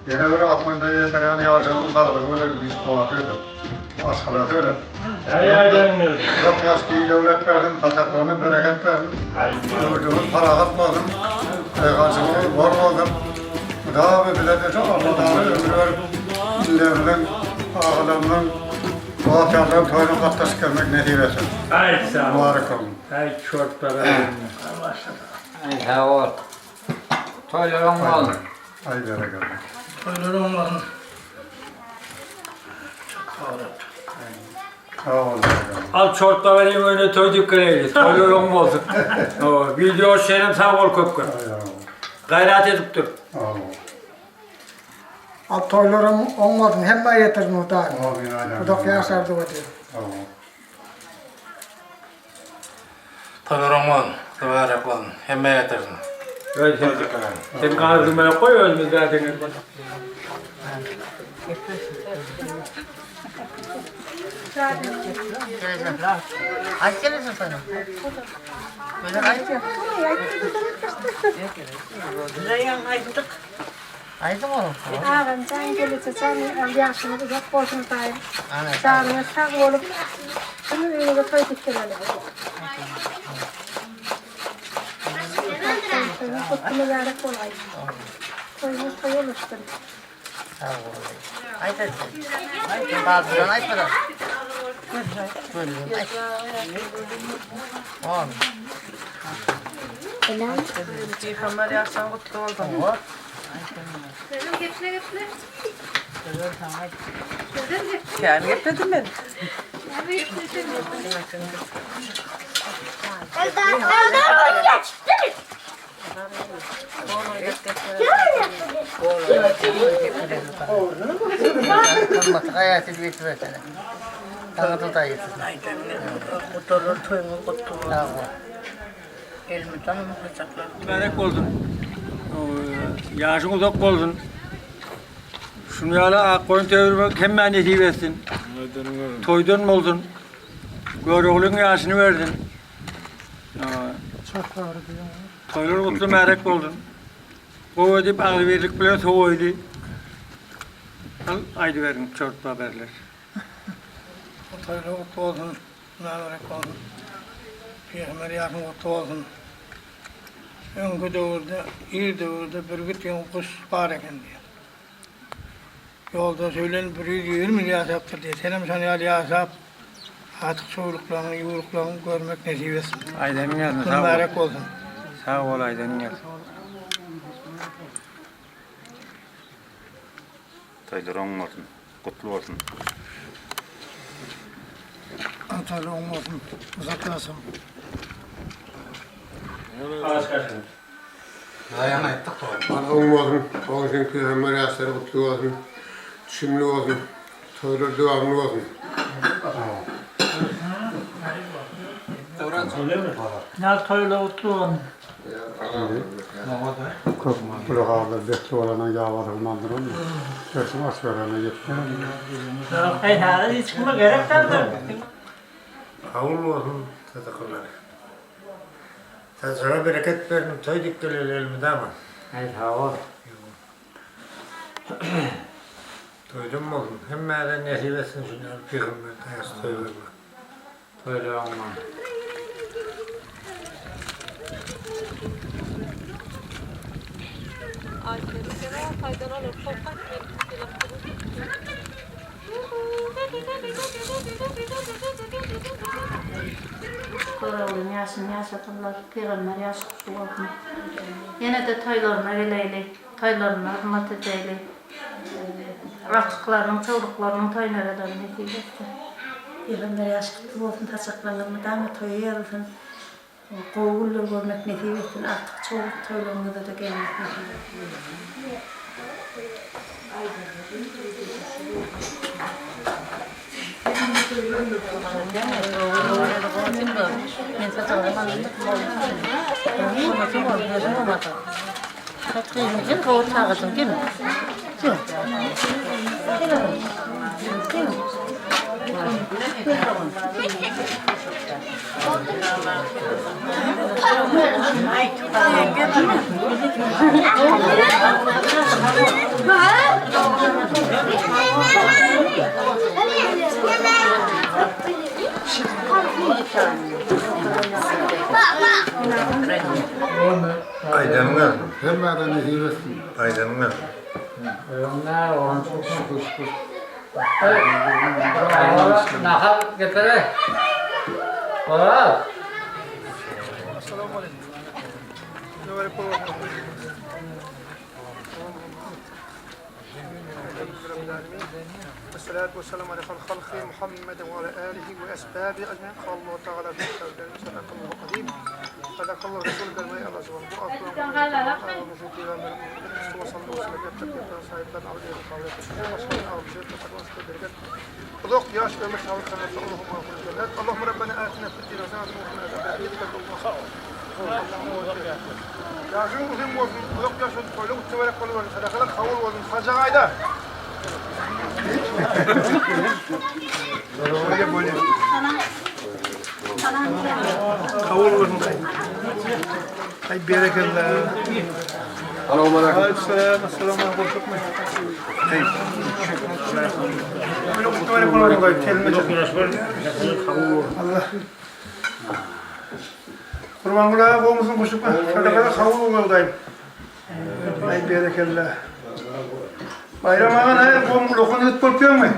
Ýene bir asmanda ýaşaýan ýaşaýyň saglygy bilen güýç-kuwwaty bilen, maşgalasy bilen. Uzak ýaş giň döwlet bersin, saçaklaryna bereket bersin, ýurdumyz parahat bolsun, daýhançylygymyz bol bolsun. Mydama bize-de şu Allatagala ömür berip, illerimiziň, agalarymyzyň, dost-ýarlaryň toýuna gatnaşyp gelmek nesip etsin. Mübarek bolsun. Sag bol. Toýlaryň bolsun. Aý berekella. Toýlar oň bolsun. Çok sag bol. Sag bol berekella. Al çortba bereyim öýüne toý diýip geleýli. Toýlar oň bolsun. Wideo şeýlem sag bol köp köp. Gaýrat edip dur. Sag bol. Al toýlaryň oň bolsun hemmä ýetirsin Hudaý. Amin aýdan. Uzak ýaşar duwa diýip. Sag bol. Toýlar oň bolsun. Mübärek bolsun. Hemmä ýetirsin. Öý sen sen gazdyrmaya koy özümüz zaten. Agam jan gelece jan ýaşyňyz uzak bolsun daýym. Janyňyz sag bolup şuny öýüňize toý dikdireli. Toýuňyz gutly mübärek bolgaý. Toýuňyz toý ulaşsyn. Pygamber ýaşyň gutly bolsun. Kän gepledim men. Gudalar toýuňyz gutly bolsun. Elmydama saçaklar. Mübärek bolsun. Ýaşyň uzak bolsun. Şuny ýaly ak goýun töwirmek hemmä nesip etsin. Toýdan bolsun. Göroglyň ýaşyny bersin. Toýlar gutly märek bolsun. Gowy edip agzybirlik bilen sowaýly. Al aýdyberiň çortba berler. Toýlar gutly bolsun. Mübärek bolsun. Pygamber ýaşyň gutly bolsun. Öňki döwürde, ir döwürde bürgüt diýen guş bar eken diýýär. Ýoldaş öýlen 120 ýyl ýaşapdyr diýýär. Senem şonuň ýaly ýaşap, artyk çowluklaryňy, ýuwruklaryňy görmek nesip etsin. Aýdanyň gelsin, sag bol. Mübärek bolsun. Sag bol, aýdanyň gelsin. Toýlar oň bolsun. Gutly bolsun. Toýlar oň bolsun. Uzak ýaşaň. Daýan aýtdyk toý. Oň bolsun. Oň üçin pygamber ýaşlary gutly bolsun. Düşümli bolsun. Toýlar dowamly bolsun. Toýlar gutly bolsun. Köp gulak bekli bolana ýa bolmandyr ony. Dersiň aş berene ýetmez. Eý häzir hiç kime gerek däldir. Kabul bolsun sadakalary. Saçaga bereket bersin toý dik geleli elmydama. Aý sag bol. Toýdan bolsun. Hemmäden nesip etsin şuny ýaly pygamber daýasy toý bermek. Toýlar oňman. Göroglyň ýaşyny ýaşasynlar, pygamber ýaşy gutly bolsun. Ýene-de toýlaryna geleýli, toýlaryna hyzmat edeýli. Agtyklarynyň, çowluklarynyň toýuna geleli nesip etsin. Pygamber ýaşy gutly bolsun, saçaklaryňyz mydama toýa ýazylsyn. Gowy günler görmek nesip etsin, agtyk çowluk toýlaryňyza-da gelmek nesip etsin. Aýdanyň gelsin. Hemmäne nesip etsin. Aýdanyň gelsin. Nahar getire. Oraz. والصلاة والسلام على خير خلق محمد وعلى آله وأصحابه أجمعين قال الله تعالى في كتابه صدق الله العظيم صدق الله رسول الله الله سبحانه Uzak yaş ömür sağlık sanatı Allahümme afiyet. Allahümme Rabbena atina fid dünya haseneten ve qina azaben Yaşın uzun olsun, uzak yaş olsun, toylu teberek bolup, sadakalar kabul olsun. Sancak ayda. Kabul olsun dayı. Ay berekella. Aleykümselam, esselamu aleyküm. Allah. Kurban kulağı boğmuşsun kuşlukma. Sadakada kabul olur dayım. Ay berekella. Bayram ağa ne? Boğum lokun öt bolup ýörmi?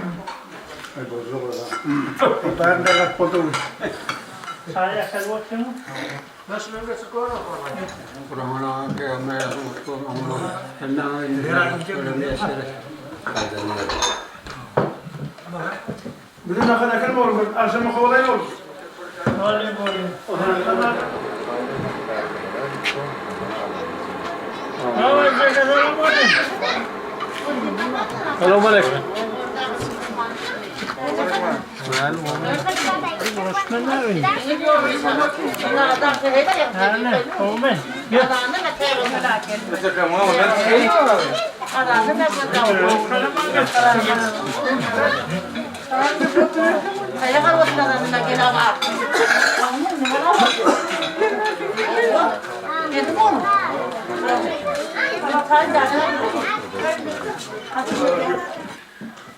Ay bozuk ola. Barında gat boldy. Bizim akın akın olur. Akşamı kovalayın olur. Salam aleyküm.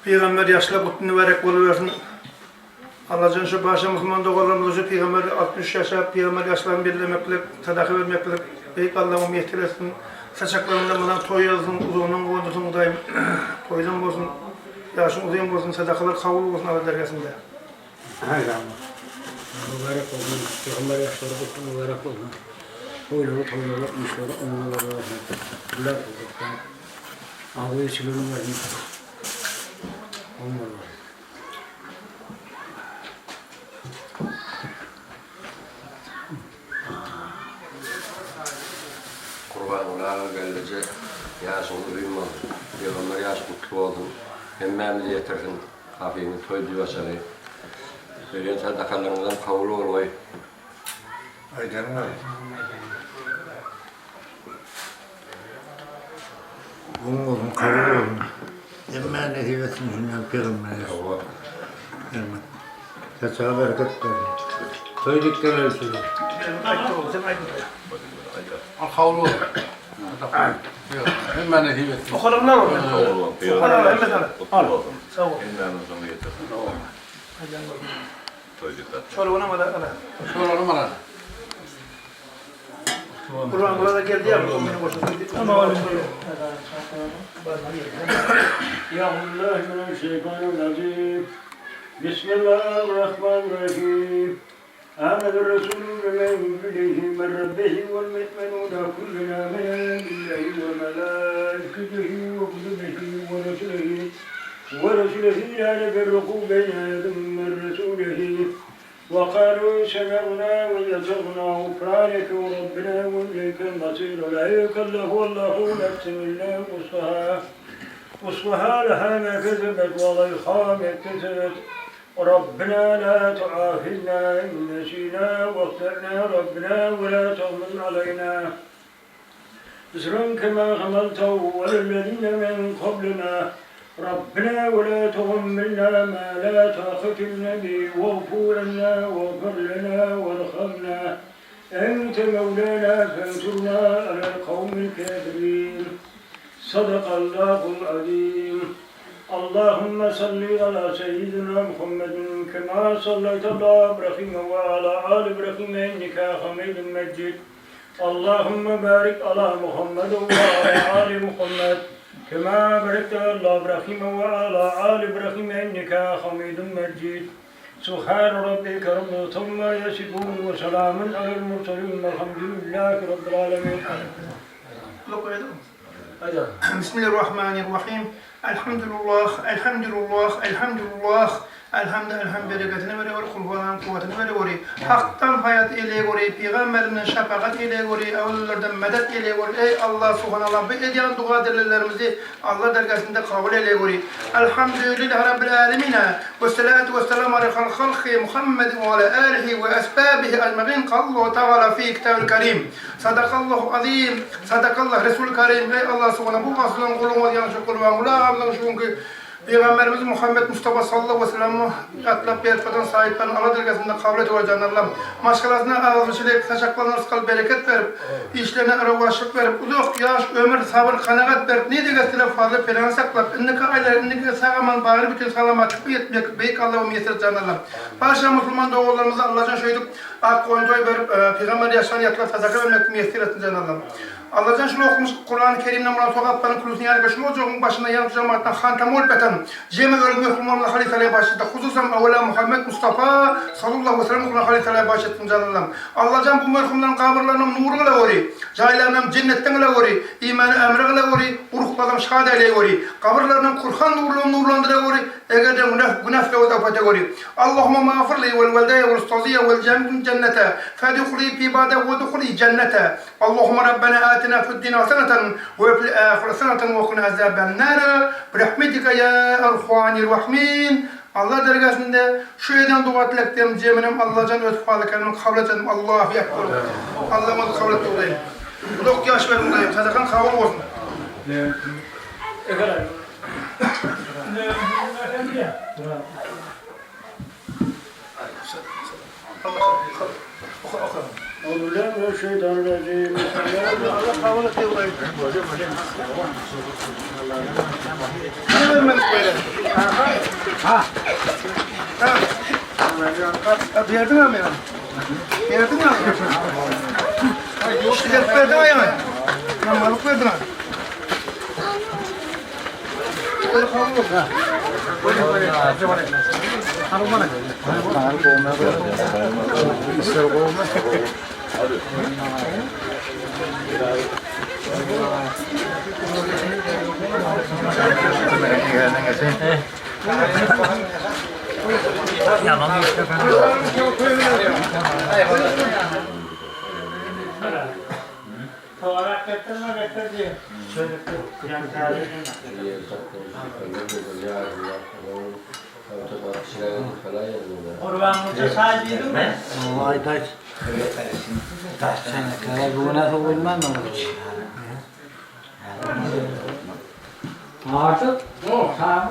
Peygamber yaşla kutlu mübarek boluversin. Allajan şu başa musulman doganlarymyza şu Pygamber 63 ýaşap Pygamber ýaşlaryny bellemeklik, sadaka bermeklik Beýik Allam umyt etsin. Saçaklarynda mydam toý ýazsyn, uzagyndan guwandyrsyn Hudaýym. Toýdan bolsun, ýaşyň uzyn bolsun, sadakalar kabul bolsun Alla dergähinde. Mübarek olsun. Peygamber yaşları kutlu mübarek olsun. Toýlary toýlary, işleri oňa bolsun. Bular Awy içilen bersin. Oňa bolsun. Gurbanguly aga gelneje ýaşyň uzyn bolsun. Pygamber ýaşy gutly bolsun. Hemmämizi ýetirsin. Hafyzyň toý diýip açaly. Berýän sadakalaryňyzam kabul bolgaý. Aýdanyň gelsin. Oň bolsun, kabul bolsun. Hemmä nesip etsin şundan pygamber ýaşy. Hemma. Saçaga bereket bersin. Toý dikgeler size. Aýtdy oglum, sen aýt. Kabul bolsun. Hemmä nesip etsin. Okalanlar olsun. Okalanlar hemme sana. Kutlu olsun. Sag bol. Hemmämiziň ýetirsin. Toý dikkat. Çolugyna ala ala. Soralım ala. Kurban burada geldi ya, o beni boşalttı. Tamam. Ya Allah mineşşeytanirracim. Bismillahirrahmanirrahim. آمن الرسول بما أنزل إليه من ربه والمؤمنون كل آمن بالله وملائكته وكتبه ورسله ورسله لا نفرق بين أحد من رسوله وقالوا سمعنا وأطعنا غفرانك ربنا وإليك المصير لا يكلف الله نفسا إلا وسعها وسعها لها ما كسبت وعليها ما اكتسبت. Rabbena la tuahizna in nesina ve ahtana Rabbena ve la tahmil aleyna isran kema hamaltehu alellezine min kablina Rabbena ve la tuhammilna ma la taqate lena bihi ve'fu anna veğfir lena verhamna ente mevlana fensurna alel kavmil kafirin. Sadakallahul azim. Allahümme salli ala seyyidina Muhammedin kema sallayte ala İbrahim ve ala ali İbrahim inneke hamidun mecid. Allahümme barik ala Muhammed ve ala ali Muhammed kema barakte ala İbrahim ve ala ali İbrahim inneke hamidun mecid. Subhan rabbike rabbil izzeti amma yasifun ve selamun alel murselin velhamdülillahi rabbil alemin. Bismillahirrahmanirrahim. Elhamdülillah, elhamdülillah, elhamdülillah. Elhamda elham bereketini bereweri, kulhuwallahyň kuwwatyny bereweri. Hakdan haýat eýleýeweri, pygamberimden şepagat eýleýeweri, öwlülerden medet eýleýeweri. Eý Allah subhanallah bu edýän duga dileglerimizi Allah dergähinde kabul eýleýeweri. Elhamdülillahi rabbil alemine we salatu we selam ala halki Muhammedin we ala alihi we ashabihi ecmaîn. Kallahu teala fi kitabil kerim. Sadakallahu azim, sadakallah Resul Karim, eý Allah subhana bu aslan guluňyz ýagşy Gurbanguly agamyzyň şu günki Pygamberimiz Muhammet Mustafa sallallahu aleyhi ve sellemi ýatlap berip gadan saýytlaryny Allah dergähinde kabul et jan Allam. Maşgalasyna agzybirçilik, saçaklaryna rysgal bereket berip, işlerine rowaçlyk berip, uzak ýaş, ömür, sabyr, kanagat berip, ne degestile fazla penaňy saklap, indiki aýlara, indiki sag-aman bagry bütin salamatlyk ýetmek beýik Alla miýesser et jan Allam. Barça musulman doganlarymyza Allajan şeýdip Ak goýun toý berip, pygamber ýaşan ýatlap sadaka bermekdi miýesser etsin jan Allam. Allajan şul okumyş Kurany Kerimden bolan sogaplaryň külüsini ýaly şul ojagyň başynda ýanyp jemaatdan hantama bolup ýatan jemi ölen merhumlarymyza halyfalaya bagyş etdi hususan awwela Muhammet Mustafa sallallahu aleyhi ve sellem ugruna halyfalaya bagyş etsin jan Allam. Allajan bu merhumlaryň gabyrlarynam nury gylaweri, jaýlarynam jennetden gylaweri, imany ämre gylaweri, ruhlarynam şad eýleýweri, gabyrlarynam Kurhan nurly nurlandyraweri, Eger-de günah günah söwda kategori. Allahumma magfirli wel weldeýe wel ustaziýe wel jemim jennete fedihuli fi bade we duhuli jennete. Allahumma rabbena atina fid dunya haseneten we fil ahireti haseneten we kina azaben nara birahmetike ya erhanir rahimin. Allah dergähinde şu eden doga tileklerim jeminem Allajan öz fazly keremini kabul et janym Allahu ekber. Allahym özü kabul etdi Hudaýym. Uzak ýaş ber Hudaýym sadakaň kabul bolsun.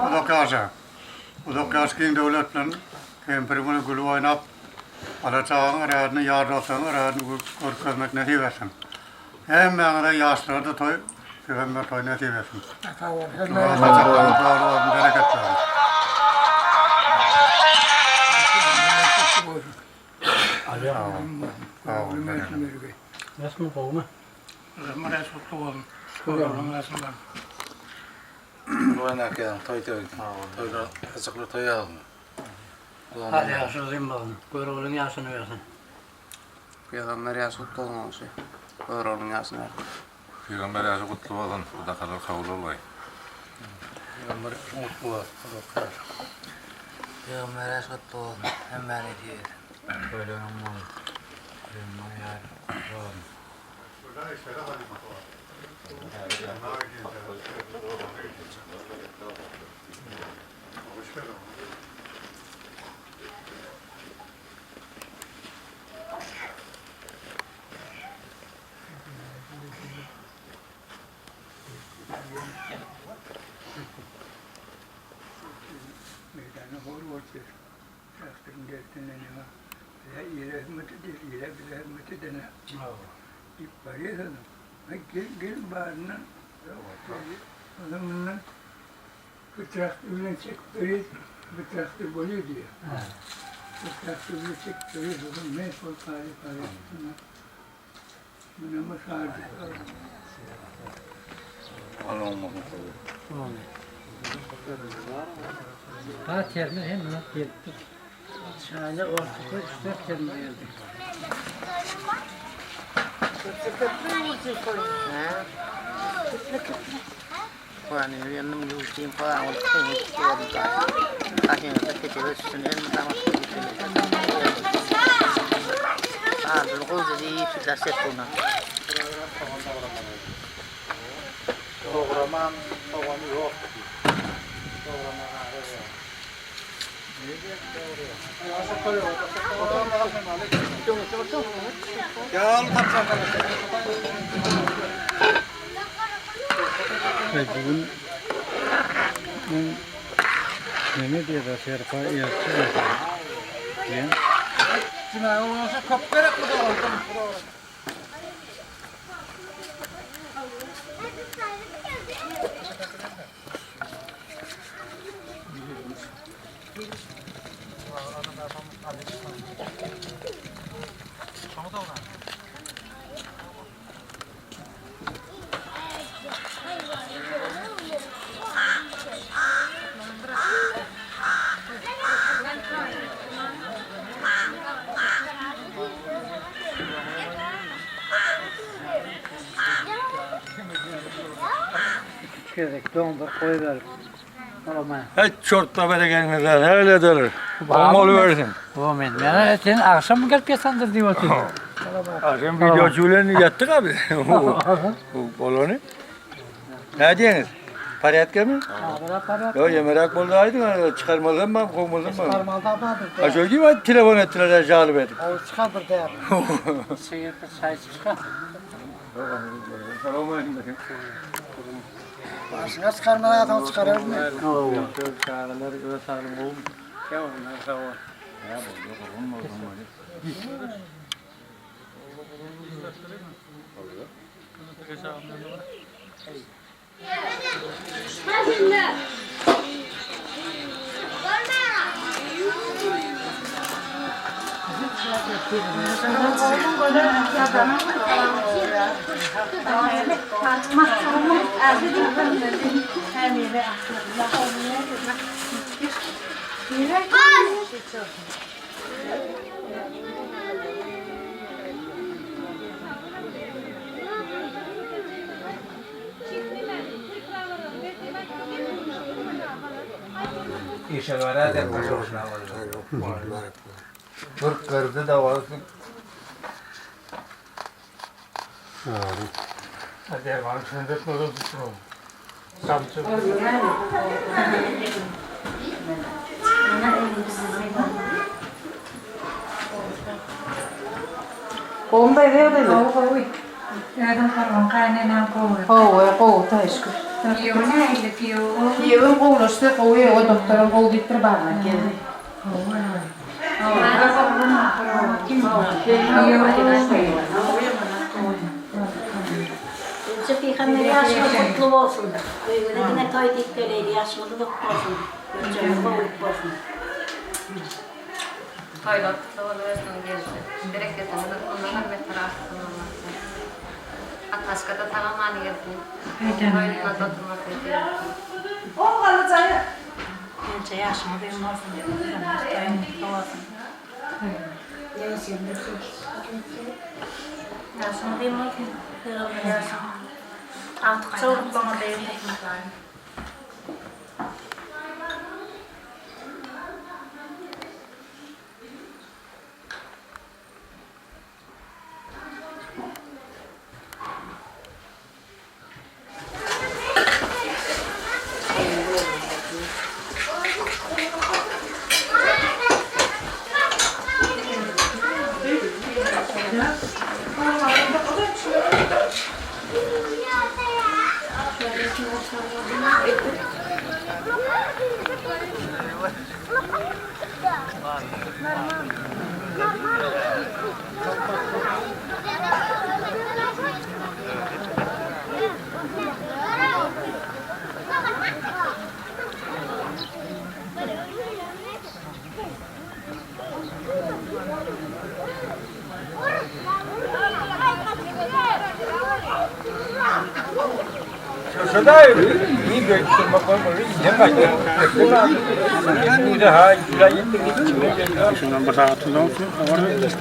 Uzak ýaşa. Uzak ýaş giň döwlet bilen kempir güni gülüp oýnap, ala çagaň rädini, ýar dostuň rädini görkezmek nesip etsin. Hemmäňize ýaşlara-da toý, pygamber toýy nesip etsin. Saçaklaryňyz doly bolsun, bereketli bolsun. Pygamber ýaşy gutly bolsun goňşy. Göroglyň ýaşyny bersin. Pygamber ýaşy gutly bolsun, sadakalar kabul bolgaý. Pygamber ýaşy gutly bolsun, uzak ýaşa. Pygamber ýaşy gutly bolsun, hemmä nesip etsin. Toýlaryň bolsun. Pygamber ýaşy gutly bolsun. Traktor. Traktoryň dersinde näme? Bize ile hizmet edýär, ile bize hizmet edene. Diýip barýas adam. Aý gel, gel baryndan. Onsoň mundan bir traktor bilen çekip berýäs, bir traktor bolýar diýýär. Bir traktor bilen çekip berýäs, onsoň mes bolup galýar, galýar. Ha terme hem gelipdir. Çaýla ortada üç-dört terme geldi. Dograman sogany ýok. Dogramaga Bugün men neme diýýär, serpa elçi diýen. Köp gerek bu Gezek doňdur goýber. Hiç çortda beregenizden öyle edilir. Oň versin. O men. Men sen akşam mı gelip yatandır diye oturdum. Akşam video bilen yattık abi. Bu bolony. Ne diyorsunuz? Porядка mı? Yok yemerak boldu aydın çıkarmadan mı kovmadan mı? Çıkarmadan mı? Ha şöyle gibi telefon ettiler jalip edip. O çıkardır değer. Şehirde çay çıkar. Başına çıkarmadan adam çıkarır mı? Çağrılar öz sağlığım oğlum. Yavrum sağ ol. İşe var Bir kırdı da olsun. Gowmy ýagdaýlar? Gowy gowy. Özüm sorgun kaýnenäm gowy. Gowy, gowy taýşky. Giýewi nähili giýewi gowy? Giýewim gowulaşdy, gowy, o doktoram gowy diýip bir barlap geldi. Ince Peygamber ýaşyňyz gutly bolsun. Öýüňize diňe toý diýip geleýli, ýaşyňyz uzak bolsun. Görjegiňiz gowulyk bolsun. Toýlar gutly bolubersin geldi. Bereketiňiz ondan hem beter artsyn Allahdan. Ataşka-da sag aman gelsin. Toýunda oturmak nesip etsin. Ince ýaşyňyz uzyn bolsun. Peygamber toýuň gutly bolsun. Ýaşyň uzyn bolsun. Peygamber ýaşyň. Agtyk çowluklarňa begendirsin.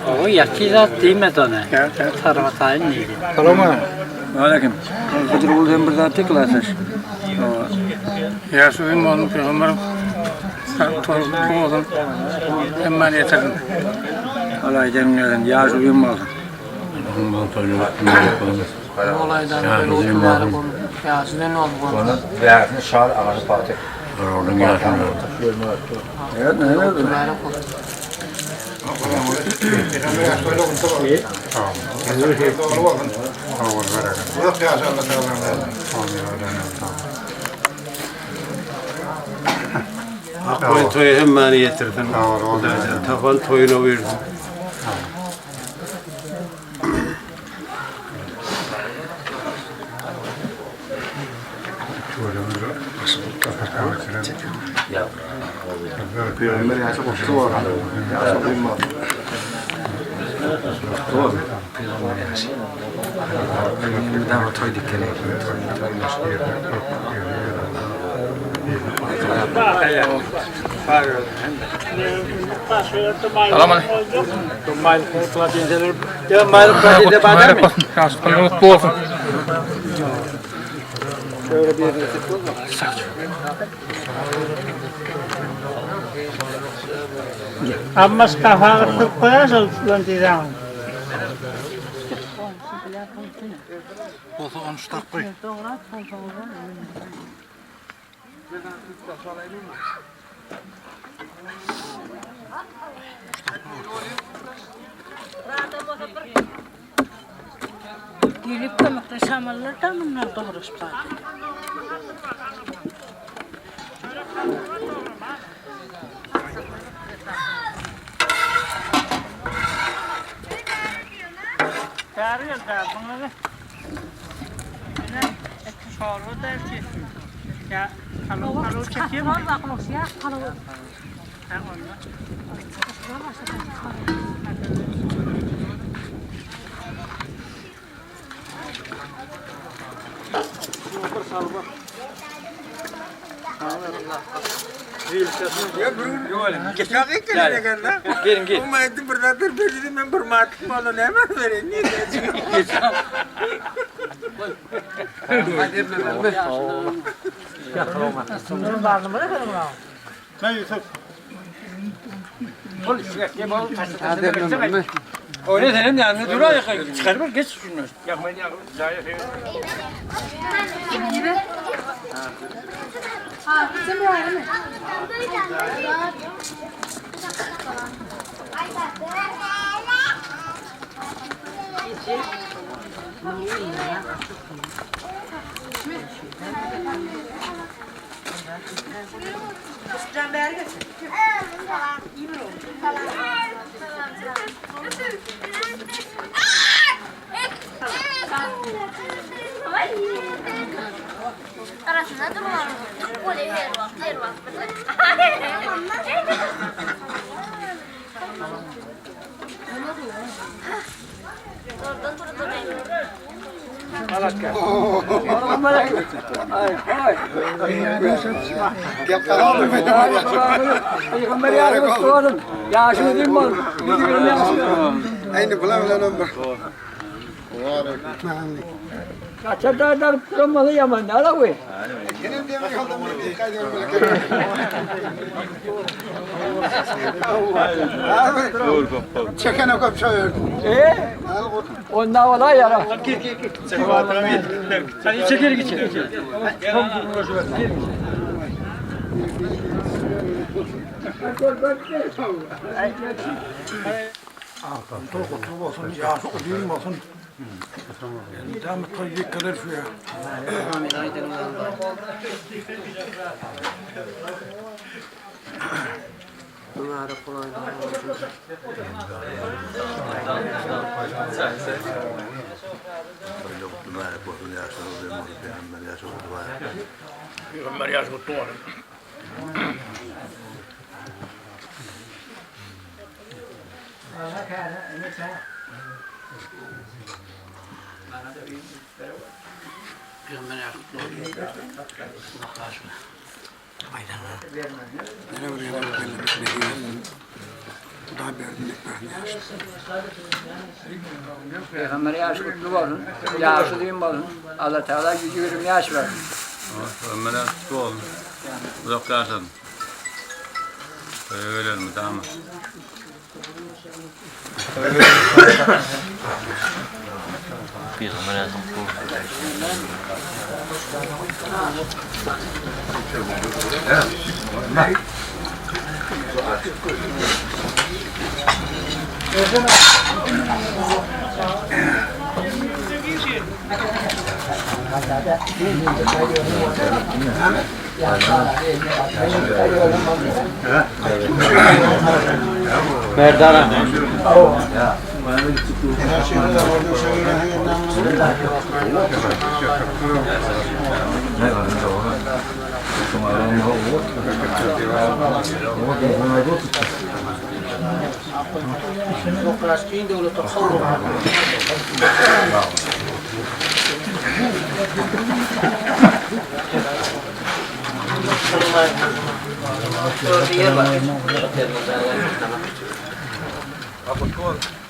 O ýaky zat diýmedi ony. Sargataýyn diýdi. Salam Aleyküm. Hıdır ul hem bir zat klasaş. Ýaş uzyn bolsun pygamber toý kutly bolsun. Hemmäni ýetirsin. Allah aýdan gelsin. Ýaş uzyn bolsun. Uzak ýaşa Allah tagala. Akboýun toýy hemmäni ýetirsin. Tapan toýuna buýursun. Peygamber ýaşy gutly bolsun. Ýaşy uzyn bolsun. Gutly bolsun. Peygamber ýaşy. Mydama toý dikeli. Salam Kutlu bolsun. Amma şkafa gysyp goýar şol lan diýýän. Bolsa onu şu koy. Gelip kömekde şamallar da munlar dogruş bar. Gelin gel. Öyle senin yanında dur ayağa çıkarma geç şunu. Yakmayın Arasında durmalı. Oluyor her vakt, her vakt. Oradan Peygamber yaşı kutlu olsun. Yaşı uzun olsun. Aynı bulan ömür. Kaçar da kuramalı yaman. Ne ala bu? Benim demir yolda mı? Çekene kopça verdim. Ee? Ondan olay yara. Gir gir gir. Sen içe gir içe. Tam durma Gir. Toý kutly bolsun, ýaşy uzyn bolsun. Mydama toý ýekeler şu ýa. Mübarek bolaýyn. Toýlar gutly mübarek bolsun, ýaşlar uzyn bolsun, Pygamber ýaşy gutly mübarek. Pygamber ýaşy gutly bolsun. Pygamber ýaşy gutly bolsun. Peygamber yaşı kutlu olsun. Yaşı uzun olsun. Allah Teala 120 yaş versin. Peygamber yaşı kutlu olsun. Uzak yaşasın. Toýa gelelim dama. Pygamber ýaşy gutly bolsun. Merdana.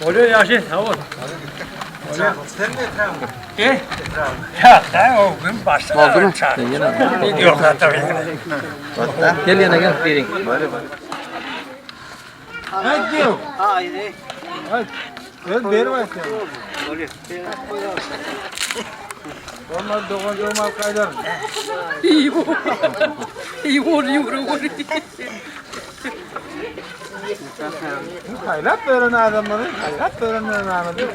Oluyor yaşı, tamam. Sen mi etrafında? E? Ya da o gün başta. Oldu mu? Yok tabii. Gel yana gel birin. Hadi. Haydi. Hadi. Öz berme sen. Onlar doğan doğma kaydan. İyi bu. İyi vuruyor, vuruyor. Haýlap beren adamlary, haýlap beren adamlary.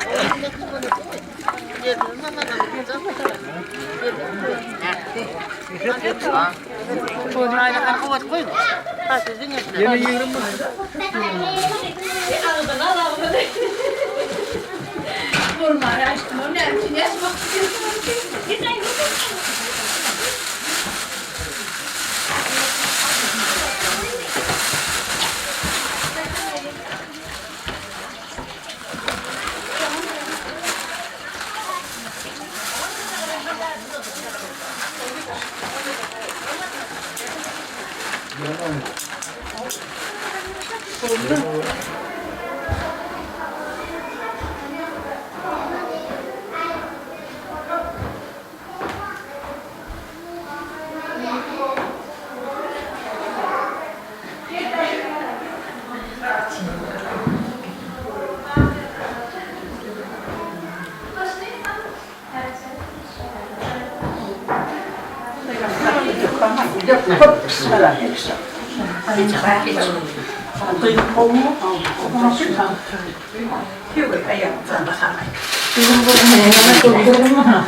Yeni 20